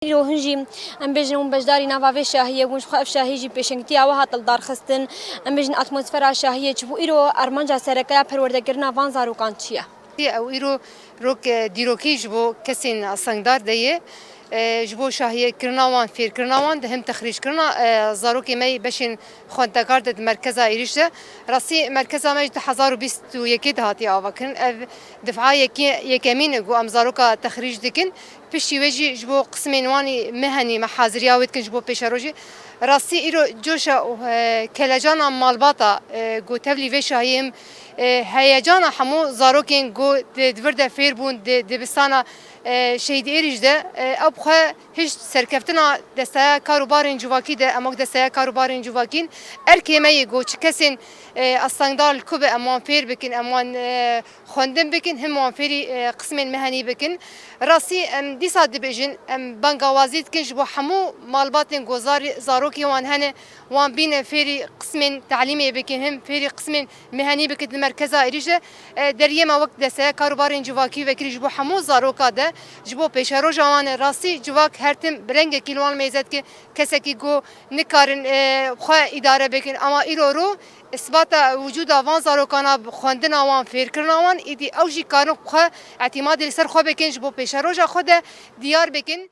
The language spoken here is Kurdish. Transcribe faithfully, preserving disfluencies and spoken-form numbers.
Îro hin jî em bêjin hûn beşdarî nava vê şahiyê bûn, ji xwe ev şahî jî pêşengtiya we hat li dar xistin. Em bêjin atmosfera şahiyê çi bû? Îro armanca sereke ya perwerdekirina van zarokan çi ye? Ew îro rok, e, dîrokî ji bo kesên astengdar de ye. E, ji bo şahiyekirina wan, fêrkirina wan de hem texrîjkirina, e, zarokê me yê beşên xwendegar de di merkeza êrîş de. Rastî merkeza me ji du hezar û bîst û yekê de hatiye avakirin. Ev dif'a yekê-, yekemîn e ku em zaroka texrîj dikin. Piştî wê jî ji bo qismên wan î mehenî me haziriya wê dikin ji bo pêşerojê. Rastî îro coşa û, e, kelecana malbata, e, ku tevlî vê şahiyê him, e, heyecana hemû zarokên ku di, di vir de fêr bûn, di dibistana, e, Şehîd Êrîş de, e, ew bi xwe hişt serkeftina desteya kar û barên civakî de, em wek desteya kar û barên civakîn erkê me yê ku çi kesên, e, astengdar li ku be em wan fêr bikin, em wan, e, xwendin bikin, him wan fêrî, e, qismên mehenî bikin. Rastî em dîsa dibêjin, em bangawazî dikin ji bo hemû malbatên ku zarî-, zarokê wan hene, wan bîne fêrî qismên telîmê bikin, him fêrî qismên mehenî bikin di merkeza êrîş de. E, deriyê me wek desteya kar û barên civakî vekirî ji bo hemû zaroka de, ji bo pêşeroja wan e. Rastî civak her tim bi rengekî li wan mêze dike, kesekî ku nikarin, e, xwe îdare bikin. Ama îro ro, isbata wicûda van zarokana, bi xwendina wan, fêrkirina wan, îdî ew jî karin xwe îtîmadê li ser xwe bikin, ji bo pêşeroja xwe de diyar bikin.